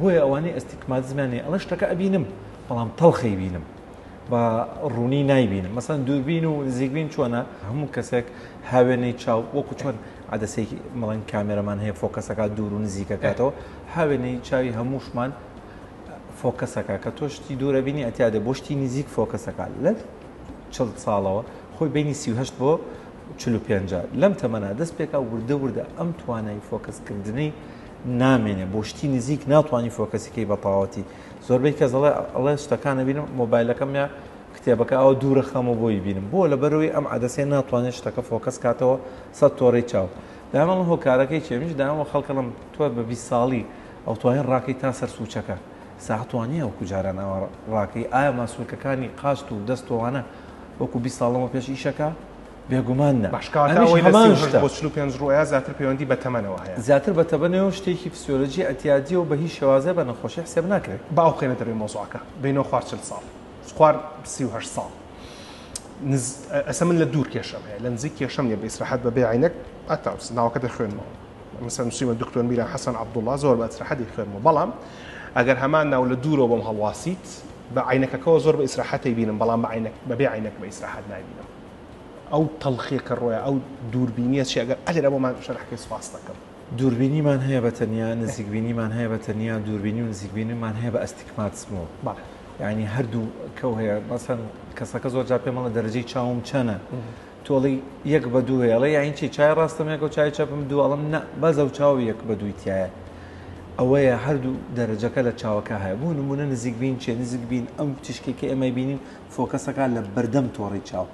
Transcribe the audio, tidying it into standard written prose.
بۆیە ئەوانەی ئەستیگماتیزمیان هەیە ئەڵێ شتەکە ئەبینم بەڵام تەڵخەی بینم بە ڕوونی نایبینم مەسەن دووربین و نزیکبین چۆنە هەموو کەسێک هاوێنەی چاو وەکو چۆن عدەسێکی مەڵێن کامێرەمان هەیە focus ەکە دوور و نزیکەکاتەوە هاوێنەی چاوی هەمووشمان focus ەکە کە تۆ شتی دوورە بینی ئەتیادە بۆ شتی نزیک focus ەکە لە 40 ساڵەوە خۆی بینی 38 بۆ 45 لەم تەمەنا دەست پێکا وردە وردە ئەم توانای focus کردنەی نامێنێ بۆ شتی نزیک ناتوانانی focus ی کەی بە تەواوەتی زۆربەی کەس ئەڵێ ئەڵێ شتەکان ئەبینم مۆبایلەکەم یا کتێبەکە ئەوە دوورە خەمە بۆی بینم بۆ لەبەرەوەی ئەم عەدەسەیە ناتوانێت شتەکە focus کاتەوە سەد تۆڕەی چاو دامەڵم هۆکارەکەی چیە منیش دامەوە خەڵکەڵم تۆ بە 20 ساڵی ئەو توانین ڕاکەی تا سەر سوچەکە ساعتوانیە وەکو جاران ئەوە ڕاکەی ئایا ماسولکەکانی قاچت و دەستەوانە وەکو 20 ساڵەوە پێش ئیشەکە بێگومان نا. باش کەواتە ئەمیش ئەوەی لە هەمان 38 شتە. بۆ 45 ڕووەیە زیاتر پەیوەندی بە تەمەنەوە هەیە. زیاتر بە تەمەنەوە و شتێکی فسیۆلۆجی ئیعتیادیە و بە هیچ شێوازێ بە نەخۆشی حسێب ناکرێت. با ئەو بخەینە دەرەوەی مەوزوعەکە بێینەوە خوار 40 ساڵ خوار 38 ساڵ نز ئەسە من لە دوور کێشەم هەیە لە نزیک کێشەم نیە بە ئیسراحەت بە بێ عینەک ئەتا ناوەکە دەخوێنمەوە مەسەن نووسیومە دکتۆر میران حەسەن عەبدوڵڵا زۆر بە ئیسراحەت دەیخوێنمەوە بەڵام ئەگەر هەمان ناو لە دوورەوە بۆم هەڵواسیت بە عینەکەکەوە زۆر بە ئیسراحەت دەیبینم بەڵام بە عینەک بەبێ عینەک بە ئیسراحەت نایبینم. ئەو تەڵخیە کە ڕۆیە ئەو دووربینیە چیە ئەگەر ئەلێرە بۆمان شەرح کەی سوپاست دەکەم. دووربینیمان هەیە بە تەنیا، نزیکبینیمان هەیە بە تەنیا، دووربینی و نزیکبینیمان هەیە بە ئەستیگماتزمەوە. بەڵێ. یانی هەردوو کەو هەیە. مەسەن کەسەکە زۆر جار پێم ئەڵێ دەرەجەی چاوم چەنە؟ تۆ ئەڵێی یەک بە دوو هەیە. ئەڵێ یانی چی؟ چای ڕاستم یەکە و چای چەپم دوو؟ ئەڵێم نا، بەس ئەو چاو یەک بە دووی تیایە. ئەوەیە هەردوو دەرەجەکە لە چاوەکە هەیە. بۆ نموونە نزیکبین چیە؟ نزیکبین ئەم تیشکەی کە ئێمە بینین focus ەکە لە بەردەم تۆڕی چاو.